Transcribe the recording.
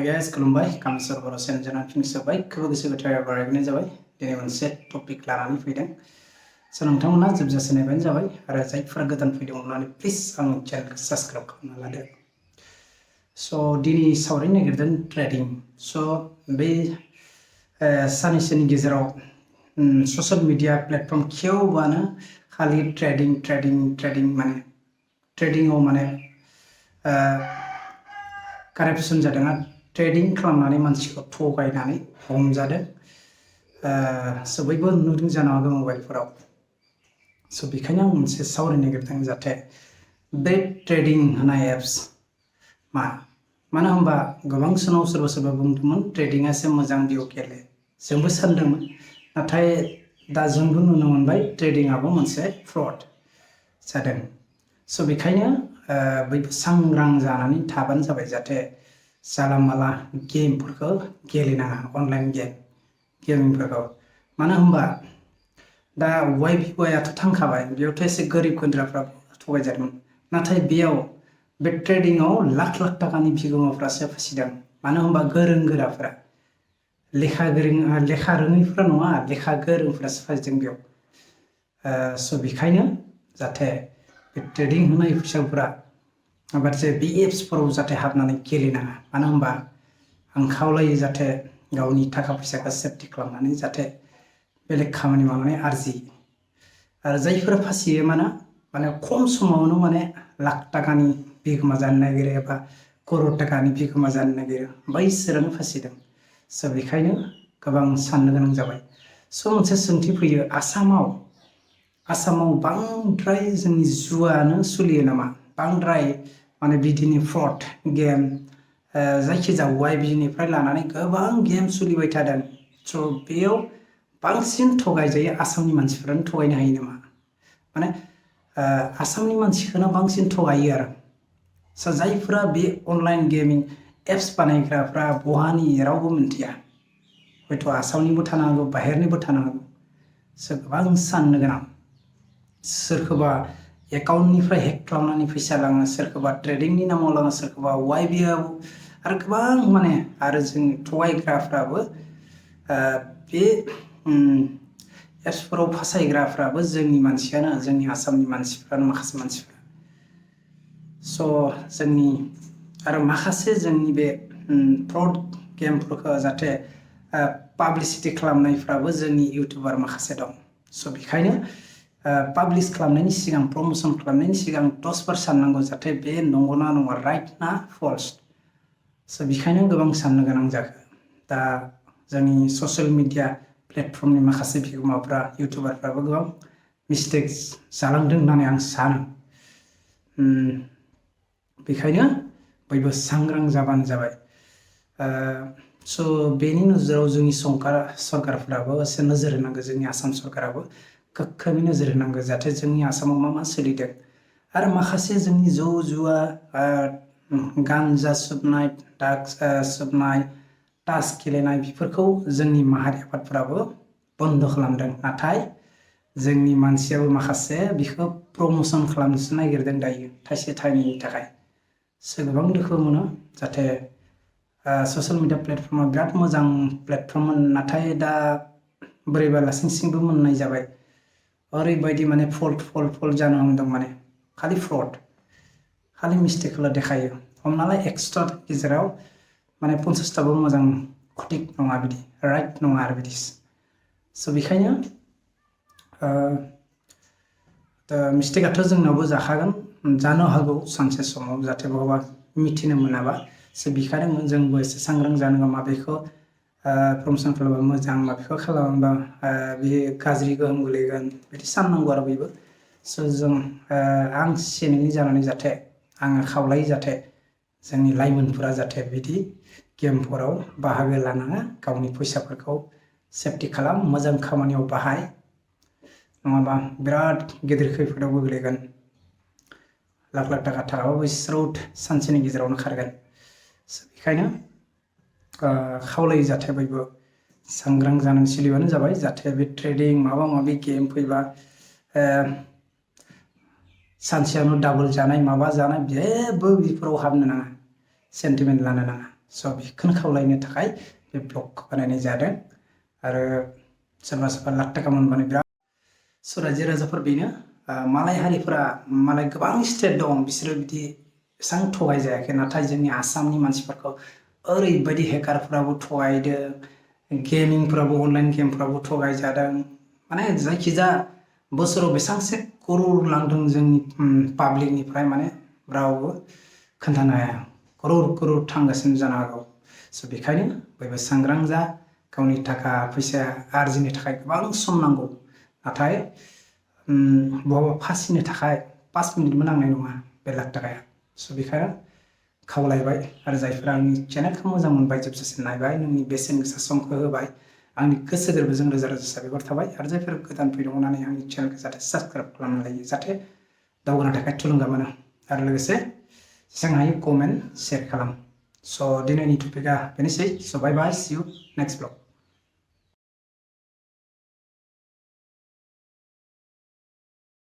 Hi guys, खुलुमबाय कामेश्वर बर' चेनेलजों finish जाबाय गोसो गोथारै बारायनाय जाबाय दिनै मोनसे टपिक लानानै फैदों स' नोंथांमोना जोबजासे नायबानो जाबाय आरो जायफोरा गोदान फैदों अननानै प्लिज आंनि चेनेलखौ साबस्क्राइब खालामना लादो स' दिनै सावरायनो नागिरदों ट्रेडिं स' बे साननैसोनि गेजेराव ससियेल मिडिया प्लेटफर्म खेवबानो खालि ट्रेडिं माने ट्रेडिंआव माने कारापसन जादों ट्रेडिं खालामनानै मानसिखौ थगायनानै हमजादों स' बयबो नुदों जानो हागौ मबाइलफोराव स' बेखायनो आं मोनसे सावरायनो नागिरदों जाहाथे बे ट्रेडिं होनाय एप्स मानो होनबा गोबां समाव सोरबा बुंदोंमोन ट्रेडिंआसो मोजां बेयाव गेले जोंबो सानदोंमोन नाथाय दा जोंबो नुनो मोनबाय ट्रेडिंआबो मोनसे फ्रड जादों स' बेखायनो बयबो सांग्रां जानानै थाबानो जाबाय जाहाथे जाला माला गेमफोरखौ गेलेनाङा अनलाइन गेमिंफोरखौ मानो होनबा दा वाइफाइआथ' थांखाबाय बेयावथ' एसे गोरिब गुन्द्राफ्रा थगायजादोंमोन नाथाय बेयाव बे ट्रेडिंआव लाख थाखानि बिगोमाफ्रासो फासिदों मानो होनबा गोरों गोराफ्रा लेखा रोङैफ्रा नङा लेखा गोरोंफ्रासो फासिदों बेयाव स' बेखायनो जाहाथे बे ट्रेडिं होनाय फैसाफोरा बाथसे बे एप्सफोराव जाहाथे हाबनानै गेलेनाङा मानो होनबा आं खावलायो जाहाथे गावनि थाखा फैसाखौ सेफटि खालामनानै जाहाथे बेलेग खामानि मावनानै आरजियो आरो जायफोरा फासियो माने खम समावनो माने लाख थाखानि बिगोमा जानो नागिरो एबा करोड़ थाखानि बिगोमा जानो नागिरो बैसोरानो फासिदों स' बेखायनो गोबां साननो गोनां जाबाय स' मोनसे सोंथि फैयो आसामाव बांद्राय जोंनि जुआनो सोलियो नामा बांद्राय माने बिदिनो फ्रड गेम जायखिजाया वाइबिनिफ्राय लानानै गोबां गेम सोलिबाय थादों स' बेयाव बांसिन थगायजायो आसामनि मानसिफोरानो थगायनो हायो नामा माने आसामनि मानसिखौनो बांसिन थगायो आरो स' जायफोरा बे अनलाइन गेमिं एप्स बानायग्राफ्रा बहानि रावबो मिन्थिया हयथ' आसामनिबो थानो हागौ बाहेरनिबो थानो हागौ स' गोबां साननो गोनां सोरखौबा एकाउन्टनिफ्राय हेक खालामनानै फैसा लाङो सोरखौबा ट्रेडिंनि नामाव लाङो सोरखौबा वाइबिआव आरो गोबां माने आरो जों थगायग्राफ्राबो बे एप्सफोराव फासायग्राफ्राबो जोंनि मानसियानो जोंनि आसामनि मानसिफ्रानो माखासे मानसिफ्रा स' जोंनि आरो माखासे जोंनि बे फ्रड गेमफोरखौ जाहाथे पाब्लिसिटि खालामनायफ्राबो जोंनि इउटुबार माखासे दं स' बेखायनो पाब्लिश खालामनायनि सिगां प्रम'सन खालामनायनि सिगां 10 बार साननांगौ जाहाथे बे नंगौना नङा राइट ना फल्स स' बेखायनो गोबां साननो गोनां जागोन दा जोंनि ससियेल मिडिया प्लेटफर्मनि माखासे बिगोमाफ्रा इउटुबारफ्राबो गोबां मिस्टेक जालांदों होननानै आं सानो बेखायनो बयबो सांग्रां जाबानो जाबाय स' बेनि नोजोराव जोंनि सरकारफ्राबो एसे नोजोर होनांगौ जोंनि आसाम सरकाराबो गोख्रोङै नोजोर होनांगौ जाहाथे जोंनि आसामाव मा सोलिदों आरो माखासे जोंनि जौ जुवा गानजा सोबनाय ड्राग्स सोबनाय तास गेलेनाय बेफोरखौ जोंनि माहारि आफादफोराबो बन्द' खालामदों नाथाय जोंनि मानसियाबो माखासे बेखौ प्रम'सन खालामनोसो नागिरदों दायो थाइसे थाइनैनि थाखाय गोबां दुखु मोनो जाहाथे ससियेल मिडिया प्लेटफर्मा बिराद मोजां प्लेटफर्ममोन नाथाय दा बोरैबा लासिंसिंबो मोननाय जाबाय ओरैबायदि माने फल्ट जानो हमदों माने खालि फ्रड खालि मिस्टेकखौल' देखायो हमना ला 100 गेजेराव माने 50टाबो मोजां सঠিक नङा बिदि राइट नङा आरो बिदि स' बेखायनो मिस्टेकआथ' जोंनावबो जाखागोन जानो हागौ सानसे समाव जाहाथे बहाबा मिथिनो मोनाबा स' बेखायनो जोंबो एसे सांग्रां जानांगौ माबेखौ प्रम'सन खालामबा मोजां माबेखौ खालामोबा बे गाज्रि गोहोम गोलैगोन बिदि साननांगौ आरो बयबो स' जों आं चेनेलनि जानानै जाहाथे आङो खावलायो जाहाथे जोंनि लाइमोनफोरा जाहाथे बिदि गेमफोराव बाहागो लानाङा गावनि फैसाफोरखौ सेफटि खालाम मोजां खामानियाव बाहाय नङाबा बिराद गिदिर खैफोदाव गोग्लैगोन लाख थाखा थाबाबो स्रौट सानसेनि गेजेरावनो खारगोन बेखायनो खावलायो जाहाथे बयबो सांग्रां जानानै सोलिबानो जाबाय जाहाथे बे ट्रेडिं माबा माबि गेम फैबा सानसेयावनो डाबल जानाय माबा जानाय जेबो बेफोराव हाबनो नाङा सेन्टिमेन्ट लानो नाङा स' बेखौनो खावलायनो थाखाय बे ब्लगखौ बानायनाय जादों आरो सोरबा लाख थाखा मोनबानो बिराद स' रायजो राजाफोर बेनो मालाय हारिफोरा मालाय गोबां स्टेट दं बिसोरो बिदि एसेबां थगाय जायाखै नाथाय जोंनि आसामनि मानसिफोरखौ ओरैबायदि हेकारफोराबो थगायदों गेमिंफ्राबो अनलाइन गेमफ्राबो थगायजादों माने जायखिजाया बोसोराव बेसेबांसो करर लांदों जोंनि पाब्लिकनिफ्राय माने रावबो खोन्थानो हाया करर थांगासिनो जानो हागौ स' बेखायनो बयबो सांग्रां जा गावनि थाखा फैसा आरजिनो थाखाय गोबां सम नांगौ नाथाय बहाबा फासिनो थाखाय 5 मिनिटबो नांनाय नङा बे लाख थाखाया स' बेखायनो खावलायबाय आरो जायफोरा आंनि चेनेलखौ मोजां मोनबाय जोबजासिम नायबाय नोंनि बेसेन गोसा समखौ होबाय आंनि गोसो गोरबोजों रोजा रोजा साबायखर थाबाय आरो जायफोर गोदान फैदों अननानै आंनि चेनेलखौ जाहाथे साबस्क्राइब खालामना लायो जाहाथे दावगानो थाखाय थुलुंगा मोनो आरो लोगोसे जेसेबां हायो कमेन्ट शेयार खालाम स' दिनैनि टपिकआ बेनोसै स' बाय बाय सि इउ नेक्स्ट ब्लग